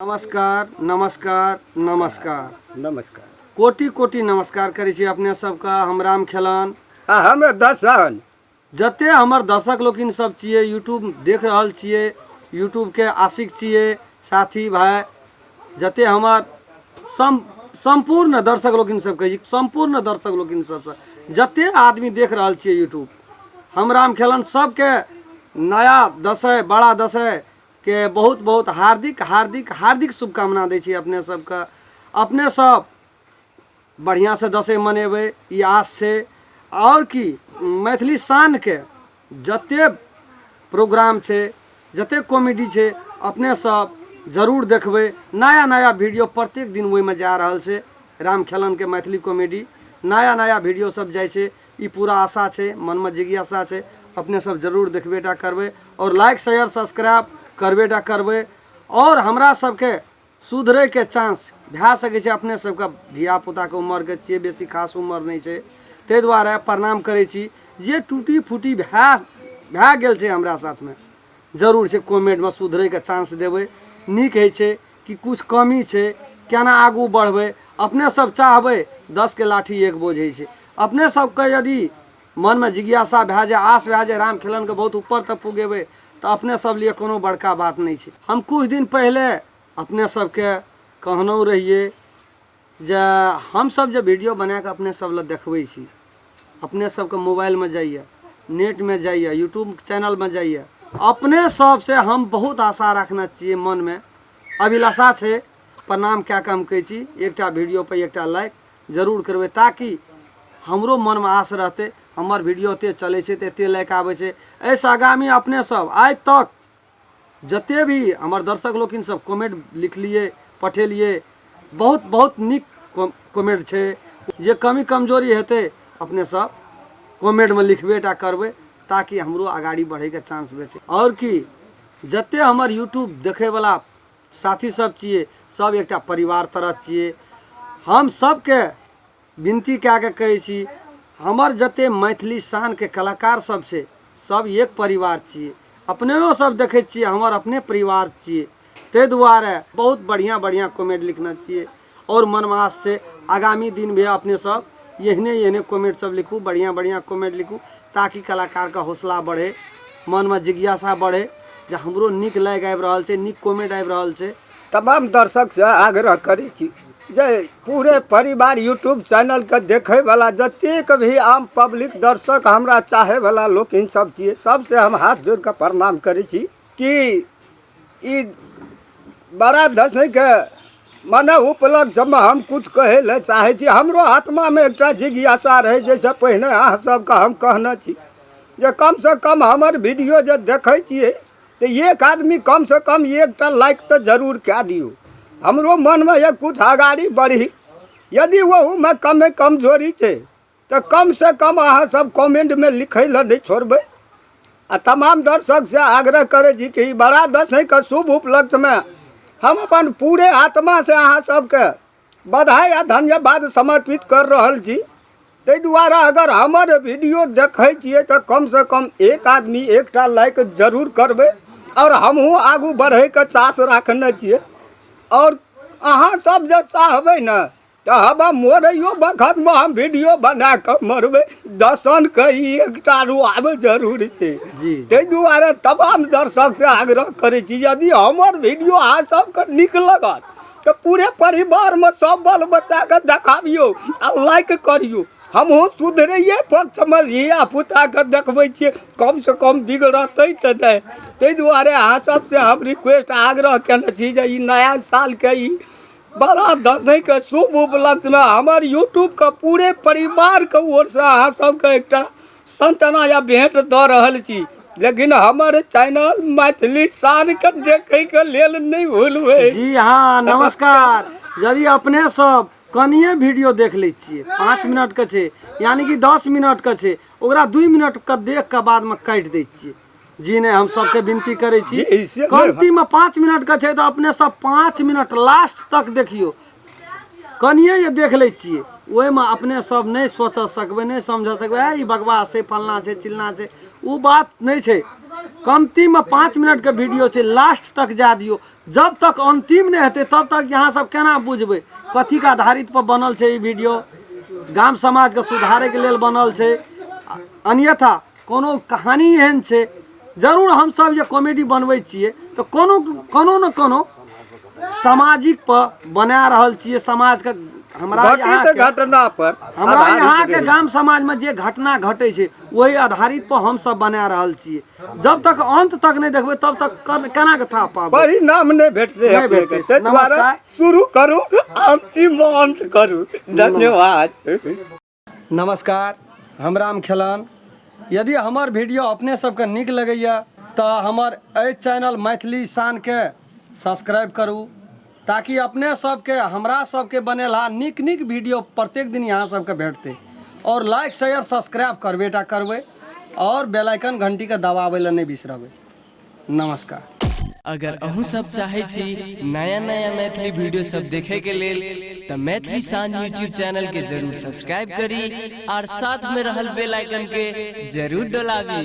नमस्कार नमस्कार नमस्कार। नमस्कार। कोटि कोटि नमस्कार करै छी अपने सबके। हम राम खेलन आ हम दर्शन। जते हमर दर्शक लोकिन सब छियै, यूट्यूब देख रहल छियै, यूट्यूबके आशिक छियै साथी भाई, जते हमर सम्पूर्ण दर्शक लोकिन सब कहै छी, सम्पूर्ण दर्शक लोकिन सबसँ जते आदमी देख रहल छियै यूट्यूब, हम राम खेलन सबके नया दशैं बड़ा दशैं के बहुत बहुत हार्दिक हार्दिक हार्दिक शुभकामना दै छी अपने सबके। अपने सब बढ़िआँसँ दशैं मनेबै ई आस छै। आओर की मैथिली शानके जते प्रोग्राम छै, जते कॉमेडी छै, अपने सब जरूर देखबै। नया नया वीडियो प्रत्येक दिन ओहिमे जा रहल छै। राम खेलनके मैथिली कॉमेडी नया नया वीडियो सब जाइ छै, ई पूरा आशा छै, मनमे जिज्ञासा छै। अपने सब जरूर देखबे टा करबै आओर लाइक शेयर सब्सक्राइब करबे टा करबै। आओर हमरा सबके सुधरैके चांस भए सकै छै। अपने सबके धियापुताके उमरके छियै, बेसी खास उमर नहि छै, ताहि दुआरे प्रणाम करै छी। जे टूटी फूटी भए भए गेल छै हमरा साथमे, जरूर छै कमेंटमे सुधरैके चांस देबै। नीक होइ छै कि किछु कमी छै, केना आगू बढ़बै अपने सब चाहबै। 10 के लाठी एक बोझ होइ छै। अपने सबके यदि मनमे जिज्ञासा भए जाय, आस भए जाय राम खेलनके बहुत ऊपर तक पुगेबै, तऽ अपने सब लिए कोनो बड़का बात नहि छै। हम किछु दिन पहिले अपने सबके कहनौ रहियै जे हमसब जे वीडियो बनाकऽ अपने सब लए देखबै छी, अपने सबके मोबाइलमे जाइए, नेटमे जाइए, यूट्यूब चैनलमे जाइए, अपने सबसँ हम बहुत आशा रखने छियै, मनमे अभिलाषा छै। प्रणाम कए कऽ हम कहै छी, एकटा वीडियो पर एकटा लाइक जरूर करबै, ताकि हमरो मनमे आस रहतै। हमर वीडियो एते चलै छै तऽ एते लाइक आबै छै। एहिसँ आगामी अपने सब आइ तक जते भी हमर दर्शक लोकिन सब कमेंट लिखलियै, पठेलियै, बहुत बहुत नीक कमेंट छै। जे कमी कमजोरी हेतै अपने सब कमेंटमे लिखबे टा करबै, ताकि हमरो अगाड़ी बढ़ैके चांस भेटै। आओर की जते हमर यूट्यूब देखैवला साथी सब छियै, सब एकटा परिवार तरह छियै। हम सबके विनती कए कऽ कहै छी, हमर जते मैथिली शानके कलाकार सब छै, सब एक परिवार छियै। अपनेओ सब देखै छियै, हमर अपने परिवार छियै। ताहि दुआरे बहुत बढ़िआँ बढ़िआँ कमेंट लिखने छियै आओर मनमे आस छै आगामी दिन भी अपने सब एहने एहने कमेंट सब लिखू, बढ़िआँ बढ़िआँ कमेंट लिखू, ताकि कलाकारके हौसला बढ़े, मनमे जिज्ञासा बढ़े जे हमरो नीक लाइक आबि रहल छै, नीक कमेंट आबि रहल छै। तमाम दर्शकसँ आग्रह करै छी जे पूरे परिवार यूट्यूब चैनलके देखैवला जतेक भी आम पब्लिक दर्शक हमरा चाहैवला लोकिन सब छियै, सबसँ हम हाथ जोड़िकऽ प्रणाम करै छी कि ई बड़ा दशैंके मने उपलक्ष्यमे हम किछु कहै लए चाहै छी। हमरो आत्मामे एकटा जिज्ञासा रहै, जाहिसँ पहिने अहाँ सबके हम कहने छी जे कमसँ कम हमर वीडियो जे देखै छियै तऽ एक आदमी कमसँ कम एकटा लाइक तऽ जरूर कए दियौ। हमरो मनमे यऽ किछु अगाड़ी बढ़ी, यदि ओहूमे कमे कमजोरी छै तऽ कमसँ कम अहाँ सब कमेंटमे लिखै लए नहि छोड़बै। आ तमाम दर्शकसँ आग्रह करै छी कि ई बड़ा दशैंके शुभ उपलक्ष्यमे हम अपन पूरे आत्मासँ अहाँ सबके बधाई आ धन्यवाद समर्पित कर रहल छी। ताहि दुआरे अगर हमर वीडियो देखै छियै तऽ कमसँ कम एक आदमी एकटा लाइक जरूर करबै, आओर हमहूँ आगू बढ़ैके चास राखने छियै। आओर अहाँ सब जे चाहबै ने तऽ हम मरैयो बखतमे हम वीडियो बना कऽ मरबै। दर्शनके ई एकटा रुआब जरूर छै। ताहि दुआरे तमाम दर्शकसँ आग्रह करै छी, यदि हमर वीडियो अहाँ सबके नीक लागत तऽ पूरे परिवारमे सब बाल बच्चाके देखाबियौ आ लाइक करियौ। हमहूँ सुधरैये पक्षमे धियापुताके देखबै छियै, कमसँ कम बिगड़तै तऽ नहि। ताहि दुआरे अहाँ सबसँ हम रिक्वेस्ट आग्रह केने छी जे ई नया सालके ई बड़ा दशैंके शुभ उपलक्ष्यमे हमर यूट्यूबके पूरे परिवारके ओरसँ अहाँ सबके एकटा संतना या भेंट दऽ रहल छी, लेकिन हमर चैनल मैथिली शानके देखैके लेल नहि भूलबै। जी हाँ, नमस्कार। यदि अपने सब कनिए वीडियो देख लै छियै, 5 मिनटके छै यानी कि 10 मिनटके छै, ओकरा 2 मिनटके देख कऽ बादमे काटि दै छियै। जी नहि, हम सबसे विनती करै छी, कमतीमे 5 मिनटके छै तऽ अपने सब 5 मिनट लास्ट तक देखियौ। कनिए जे देख लै छियै, ओहिमे अपने सब नहि सोचि सकबै, नहि समझ सकबै, ई बकवास छै, फल्लाँ छै, चिल्लाँ छै। ओ बात नहि छै। कमतीमे 5 मिनटके वीडियो छै, लास्ट तक जा दियौ। जब तक अन्तिम नहि हेतै तब तक अहाँ सब केना बुझबै कथीके आधारित पर बनल छै ई वीडियो। गाम समाजके सुधारैके लेल बनल छै, अन्यथा कोनो कहानी एहन छै। जरूर हमसब जे कॉमेडी बनबै छियै तऽ कोनो कोनो ने कोनो सामाजिक पर बना रहल छियै। समाजके हमरा घटित यहाँके घटना पर हमरा आधारित यहाँके रहै। गाम समाजमे जे घटना घटै छै, ओहि आधारित पर हमसब बना रहल छियै। जब तक अंत तक नहि देखबै तब तक केना के थाह पाबै? परिणाम नहि भेटतै नहि अपनेके। भेटतै। ताहि दुआरे नमस्कार। शुरू करू, अंतिम अंत करू। धन्यवाद। नमस्कार, हम राम खेलन। यदि हमर वीडियो अपने सबके नीक लगैया तऽ हमर एहि चैनल मैथिली शानके सब्सक्राइब करू, ताकि अपने सबके हमरा सबके बनेलहा नीक नीक वीडियो प्रत्येक दिन यहाँ सबके भेटतै। और लाइक शेयर सब्सक्राइब करबे टा करबै और बेल आइकन घंटीके दबाबै लए नहि बिसरबै। नमस्कार। अगर अहूँ सब चाहै छी नया नया मैथिली वीडियो सब देखे के लेल तऽ मैथिली शान यूट्यूब चैनल के जरूर सब्सक्राइब करी और साथ में रहल बेल आइकन के जरूर डोलाबी।